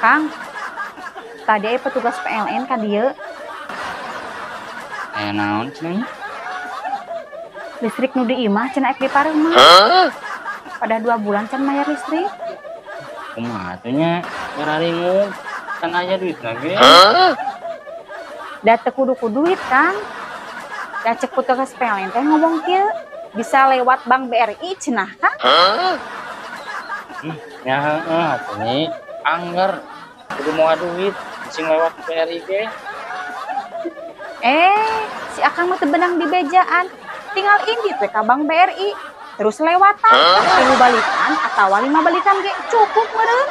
Kang, tadi aya petugas PLN ka dieu. Aya naon cenah? Listrik nu di imah cenah ek dipareuman. Pada 2 bulan can mayar listrik. Kumaha atuh nya ngararingung can aya duitna ge. Da teu kudu ku duit, Kang. Da cek petugas PLN teh ngomong kieu, bisa lewat Bank BRI cenah, Kang. Nya heeh atuh nyi, angger kudu moal duit sing lewat BRI ge. Si Akang mah teu benang di bejaan. Tinggal indit we ka Bank BRI. Terus lewatan, 3 balikan atawa 5 balikan ge cukup meureun.